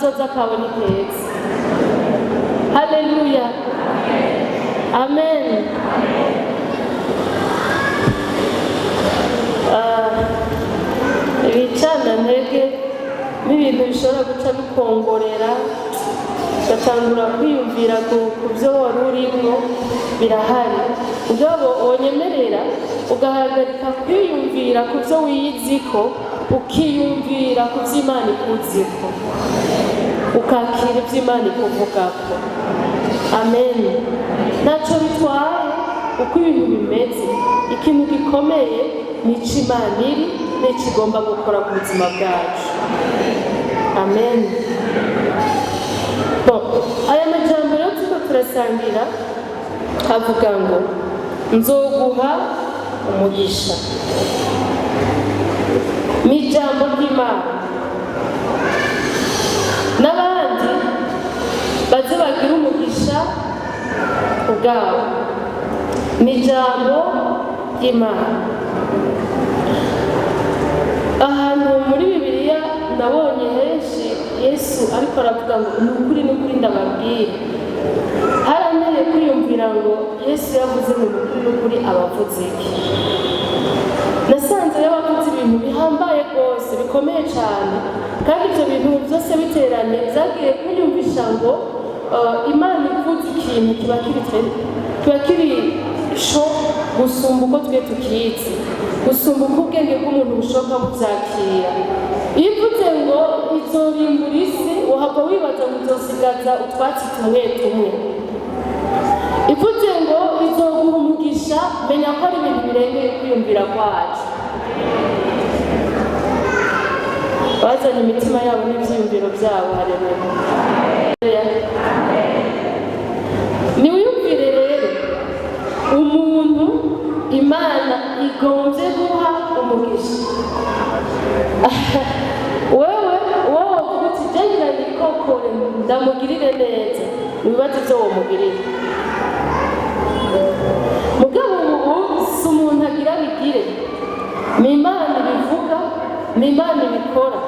Kazoza kawe ni keza. Haleluya, amen. Ibicanantege n'ibintu bishobora guca bikongorera, ugatangura kwiyumvira ku byo wari urimwo, birahari. Mugabo wonyemerera ugahagarika kwiyumvira ku byo wiyiziko, ukiyumvira ku byo Imana ikuziko, ukakira ibyo Imana ikuvugako. Amen. Ntacyo bitwaye uko ibintu bimeze, ikintu gikomeye ni ico Imana iri n'icyo igomba gukora ku buzima bwacu. Amen. Bon, aya majambo rero turiko turasangira avuga ngo nzoguha umugisha, ni ijambo ry'Imana. N'abandi baze bagire umugisha ubwabo, ni ijambo ry'Imana. Ahantu muri Bibiliya nabonye henshi Yesu ariko aravuga ngo ni ukuri, ni ukuri ndababwira, haranteye kwiyumvira ngo Yesu yavuze ngo ni ukuri, ni ukuri, abavuze iki? Nasanze yabavuze ibintu bihambaye rwose, bikomeye cyane, kandi ibyo bintu byose biteranye byagiye kunyumvisha ngo Imana ivuze ikintu kiba kiri kiba kiri sho gusumba uko twe tukizi, gusumba uko ubwenge bw'umuntu bushoboka bubyakira. Iyo ivuze ngo izorimbura isi, uhava wibaza ngo izosigaza utwatsi tumwe tumwe. Ivuze ngo izoguha umugisha, menya ko ari ibintu birengeye kwiyumvira kwacu. Bazanye imitima yabo n'ibyiyumviro byabo. Haleluya. Niwiyumvire rero umuntu Imana igombye guha umugisha. Wewe wowe uvuga uti jengira nikokore ndamugirire neza, ibibazo ibyo womugirira. Mugabo ubu si umuntu agira bigire, ni Imana ibivuga, ni Imana ibikora.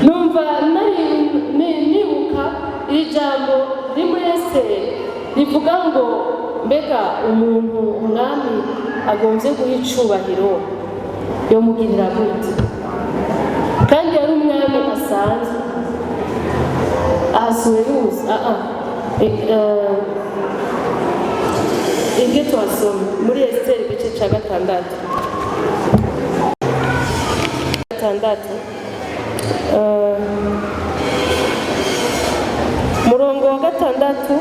Numva nari nibuka iri jambo riri muri Esiteri rivuga ngo mbega umuntu umwami agombye guha icubahiro yomugirira gute, kandi yari umwami asanzwe Ahasuwerusi. Ibyo tuhasoma muri Esiteri igice cya gatandatu gatandatu, murongo wa gatandatu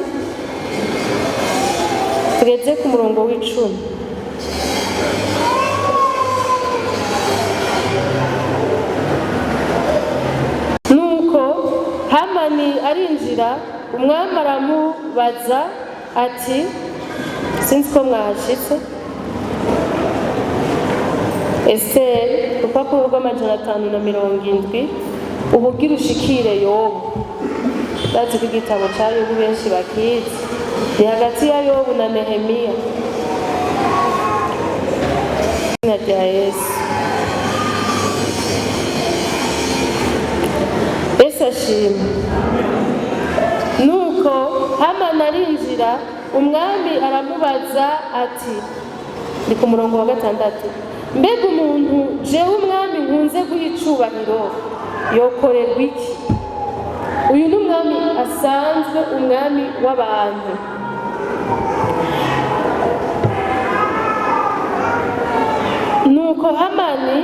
tugeze ku murongo w'icumi. Nuko Hamani arinjira, umwami aramubaza ati, sinzi ko mwahashitse, Esiteri urupapuro rw'amajana 570, ubugira ushikire Yobu. Bazi ko igitabo cya Yobu benshi bakizi, ni hagati ya Yobu na Nehemiya. Izina rya Yesu, Yesu ashimwe. Nuko Hamani arinjira, umwami aramubaza ati, ni ku murongo wa gatandatu, mbega umuntu jewe umwami nkunze guha icubahiro yokorerwa iki? Uyu ni umwami asanzwe, umwami w'abantu. Nuko Hamani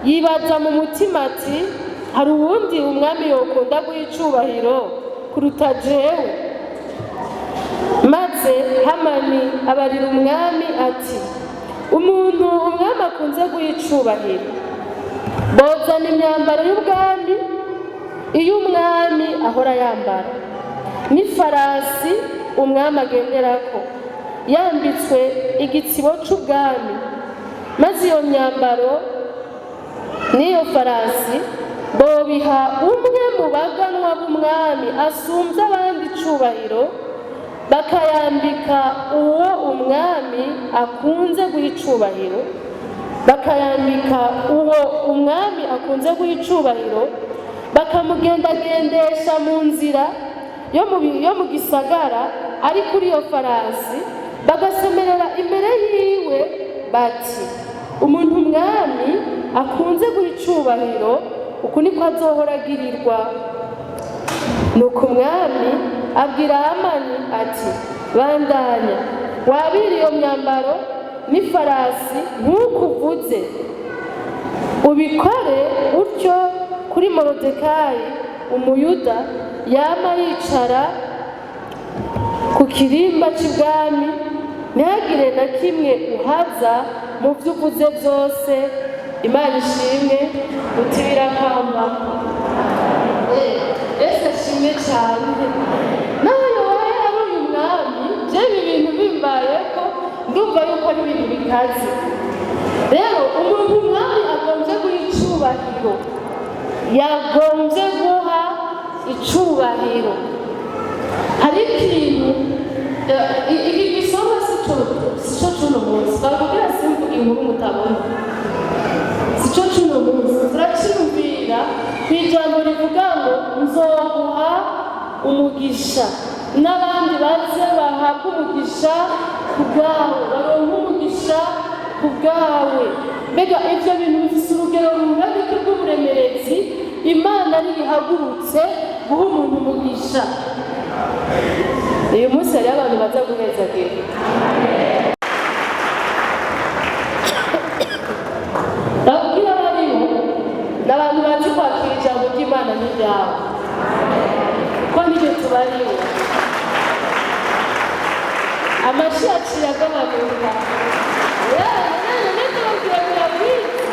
yibaza mu mutima ati hari uwundi umwami yokunda guha icubahiro kuruta jewe? Maze Hamani abarira umwami ati umuntu umwami akunze guha icubahiro, bozana imyambaro y'ubwami, iyo umwami ahora yambara, n'ifarasi umwami agenderako yambitswe igitsibo c'ubwami, maze iyo myambaro n'iyo farasi bobiha umwe mu baganwa b'umwami asumbye abandi icubahiro, bakayambika uwo umwami akunze guha icubahiro, bakayambika uwo umwami akunze guha icubahiro, Bakamugendagendesha mu nzira yo mu gisagara ari kuri iyo farasi, bagasemerera imbere yiwe bati: "Umuntu umwami akunze guha icubahiro, uku niko azohora agirirwa." Nuko umwami abwira Hamani ati: "Bandanya wabira iyo myambaro n'ifarasi nk'uko uvuze, ubikore utyo kuri Morodekayi Umuyuda yama yicara ku kirimba cy'ibwami, ntihagire na kimwe uhaza mu byo uvuze byose." Imana ishimwe. Uti birakamba. Ese ashimwe cyane. Naho yobaye ari uyu mwami, je ibi bintu bimbaye ko ndumva yuko ari ibintu bikaze. Rero umuntu umwami agombye guha icubahiro, yagombye guha icubahiro, hari ikintu iki gisoma sico cuno munsi twakubwira. Simvuga inkuru mutabona, sico cuno munsi. Turaciyumvira ku ijambo rivuga ngo nzoguha umugisha n'abandi baze bahabwa umugisha ku bwawe, baronke umugisha ku bwawe. Mbega ibyo bintu bifise urugero rungana iki rw'uburemerezi? Imana ntihagurutse guha umuntu umugisha. Uyu munsi hariho abantu baza guhezagira. Ndabwira abariho ni abantu bazi kwakira ijambo ry'Imana n'iryawe, ko niryo tubariho. Amashi yaciye agabanuka. None birabwitse,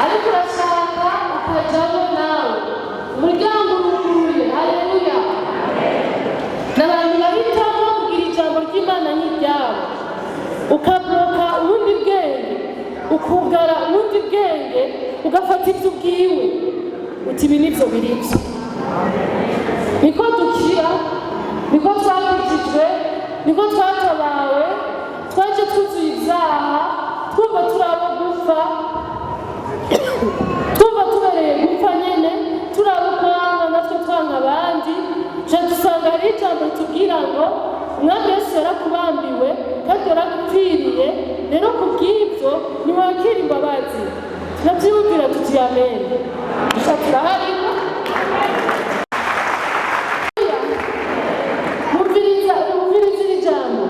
ariko urashaka ukajyamo nawe, umuryango uruguruye. Haleluya! Ni abantu bahitamo kugira ijambo ry'Imana nk'iryabo, ukabloka ubundi bwenge, ukugara ubundi bwenge, ugafata ibyo ubwiwe uti ibi nibyo biri byo. Niko dukira, niko twakijijwe, niko twatabawe. Twaje twuzuye ibyaha, twumva turi abo gupfa, twumva tubereye gupfa nyene, turi abo kwanga natwe twanga abandi. Ca dusanga hari ijambo ritubwira ngo Umwami Yesu yarakubambiwe kandi yaragupfiriye. Rero ku bw'ibyo ntiwakira imbabazi, turabyiyumvira tuti amen. Gusa turahariko. Mumviriza, mumviriza iri jambo.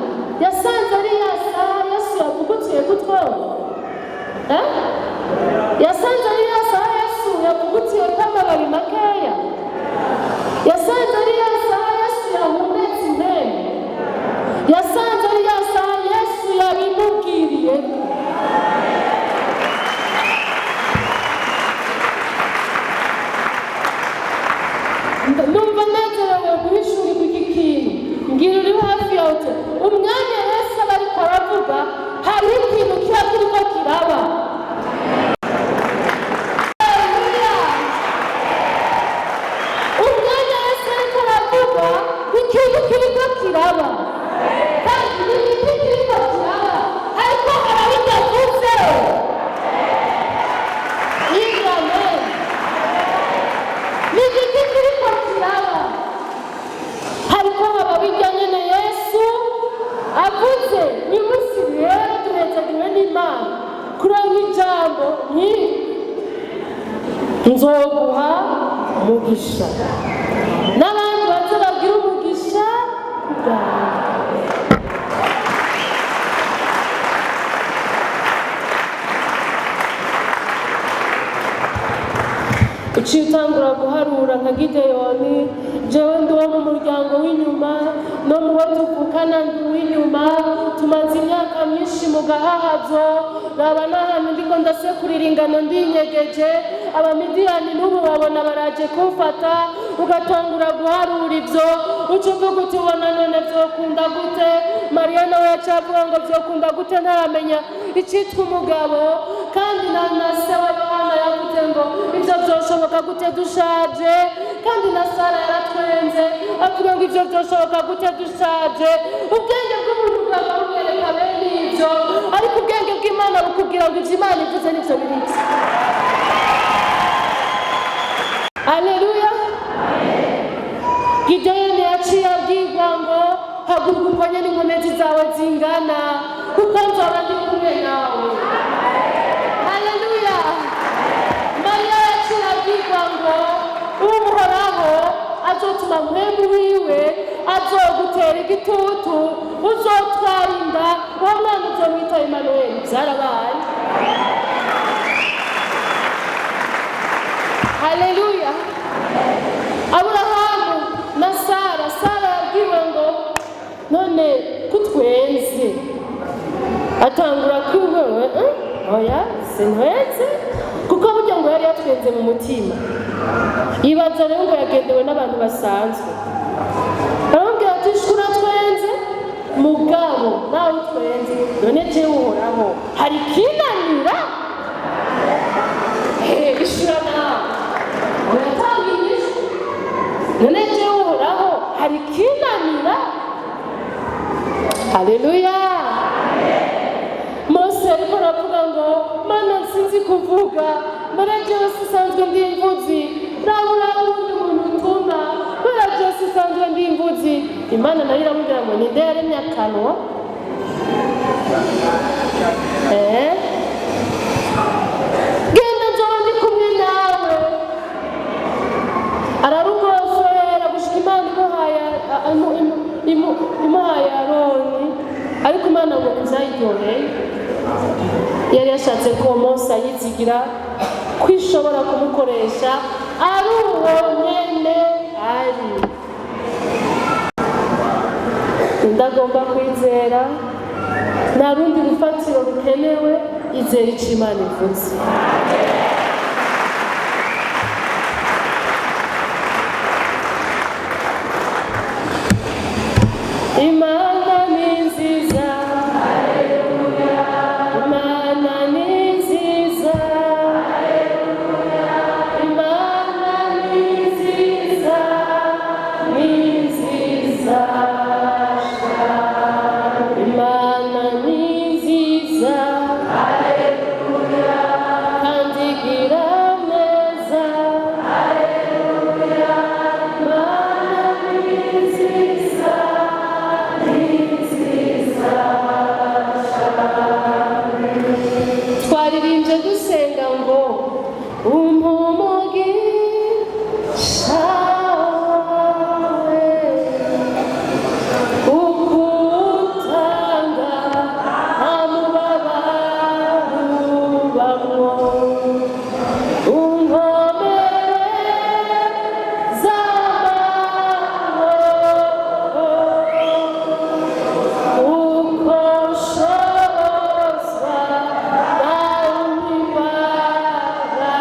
Yasanze ari ya saha Yesu yavugutiye kutwoba. Eh? Yasanze ari ya saha Yesu yavugutiye k'amababi makeya. Yasanze ari ya saha Yesu yahumetse impemu. Yasanze ari ya saha Yesu yabimubwiriye. Ndumva nezerewe guhishurirwa iki kintu. Mbwira uri hafi yawe uti umwanya Yesu aba ariko aravuga, hariho ikintu kiba kiriko kiraba. Haleluya! Umwanya Yesu ariko aravuga, ikintu kiriko kiraba. Kandi ni igiti kiriko kiraba, ariko haraba itavuze. Amen. Ni igiti kiriko kiraba, hariko haba bijya nyene Yesu avuze. Uyu munsi rero duhezagiwe n'Imana kuronka ijambo nk'iri: nzoguha umugisha n'abandi baze bagira umugisha ku bwawe. Uciye utangura guharura nka Gideyoni: jewe ndi uwo mu muryango w'inyuma, no mu bo tuvukana ndi uw'inyuma, tumaze imyaka myinshi mu gahahazo, raba n'ahantu ndiko ndasekurira ingano ndinyegeje, Abamidiyani n'ubu babona baraje kumfata. Ugatangura guharura ibyo, uca uvuga uti ubona none vyokunda gute? Mariya nawe yaciye avuga ngo vyokunda gute ntaramenya icitwa umugabo? Kandi na se wa Yohana yavuze ngo ibyo vyoshoboka gute dushaje? Kandi na Sara yaratwenze avuga ngo ibyo vyoshoboka gute dushaje? Ubwenge bw'umuntu bwaba bumwereka bene ibyo, ariko ubwenge bw'Imana bukubwira ngo ibyo Imana ivuze nivyo biri byo. Haguruka ukonye n'inkomezi zawe zingana, kuko nzoba ndi kumwe nawe. Haleluya! Mariya yaciye abwirwa ngo Uhoraho azotuma Mpwemu wiwe, azogutera igitutu, uzotwara inda, uwo mwana uzomwita Emanuweli. Byarabaye. Haleluya! Aburahamu na Sara, Sara yabwiwe ngo none kutwenze, atangura kwiwewe, oya, sintwenze, kuko burya ngo yari yatwenze mu mutima. Ibaza rero ngo yagendewe n'abantu basanzwe, aramubwira ati: "Shura, twenze, mugabo nawe utwenze, none jewe Uhoraho hari ikinanira?" Ishura nawe, uratanga inyishu. None jewe Uhoraho hari ikinanira? Haleluya! Mose ariko aravuga ngo: "Mana, sinzi kuvuga, mbere jewe sisanzwe ndi imvuzi, rabura uwundi muntu utuma, kubera jewe sisanzwe ndi imvuzi." Imana nayo iramubwira ngo: "Ninde yaremye akanwa?" Genda, nzoba ndi kumwe nawe. Ararugofera gushika Imana imuhaye Aroni. Ariko Imana ngo ntizayiryoheye, yari yashatse ko Mose ayizigira ko ishobora kumukoresha ari uwo nyene. Ari ndagomba kwizera, nta rundi rufatiro rukenewe. Izera ico Imana ivuze. Imana ni nziza, Imana ni nziza, Imana ni nziza, ni nziza. Imana ni nziza kandi igira neza. Imana ni nziza, ni nziza. Twaririmbye dusenga ngo umpa umugisha wawe, ukutanga nta mubabaro ubamwo, unkomere z'amaboko, uko nshobozwa nawe imbaraga,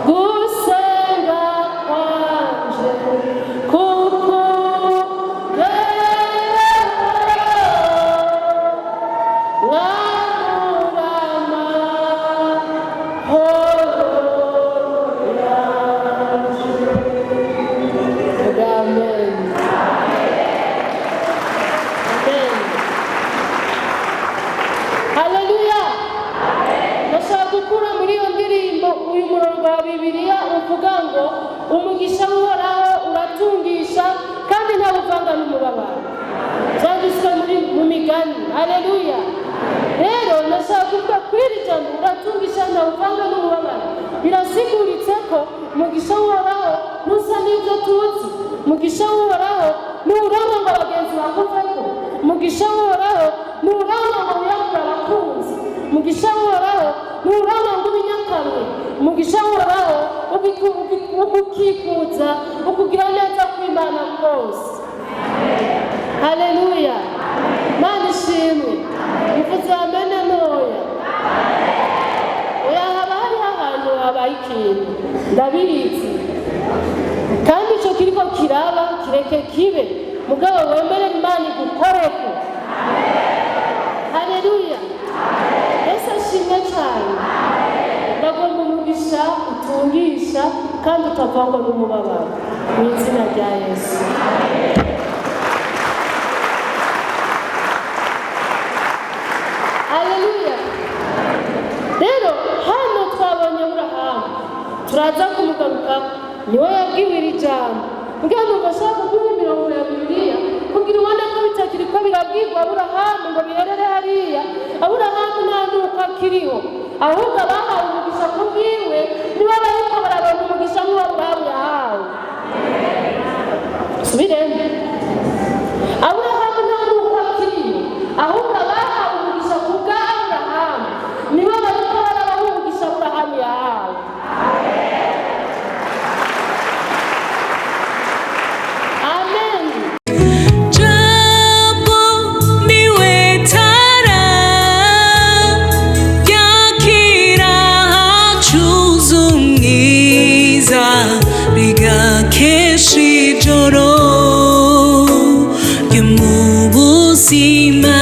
gusenga kwanje kukugereho, mwamurama horo yanje. Vuga amen. Amen. Haleluya! Ndashaka gukura muri iyo ndirimbo uyu murongo wa Bibiliya uvuga ngo umugisha w'Uhoraho uratungisha kandi ntawuvanga n'umubabaro. Byanditswe muri mu Migani. Haleluya! Rero ndashaka kuvuga kuri iri jambo uratungisha, ntawuvanga n'umubabaro. Birasiguritse ko umugisha w'Uhoraho ntusa n'ibyo tuzi. Umugisha w'Uhoraho nturangwa ngo abagenzi bakuveko. Umugisha w'Uhoraho nturangwa ngo wiyambure abakunzi. Umugisha w'Uhoraho nturangwa ngo ube inyakamwe. Umugisha w'Uhoraho ugukikuza ukugira neza kw'Imana kose. Haleluya! Mana ishimwe. Mvuze amene ntoya. Oya, haba hariho ahantu habaye ikintu, ndabizi, kandi ico kiriko kiraba kireke kibe, mugabo wemere Imana igukoreko. Haleluya! Yesu ashimwe cyane. Ndagomba umugisha utungisha kandi utavangwa n'umubabaro, mu izina rya Yesu. Haleluya! Rero hano twabonye Aburahamu, turaza kumugaruka, niwe yabwiwe iri jambo. Mbwira, numva ashaka kuguha imirongo ya birabwirwa Aburahamu ngo biherere hariya. Aburahamu nta nuko akiriho, ahubwo abahawe umugisha ku bwiwe nibo bariko bararonka umugisha nk'uwo Aburahamu yahawe. Subiremo: Aburahamu nta nuko akiriho, ahubwo abahawe umugisha ku bwa Aburahamu nibo bariko barabaha umugisha Aburahamu yahawe. Amen. Jambo niwe tara yakira hacuze umwiza, rigakesha ijoro ryo mu buzima.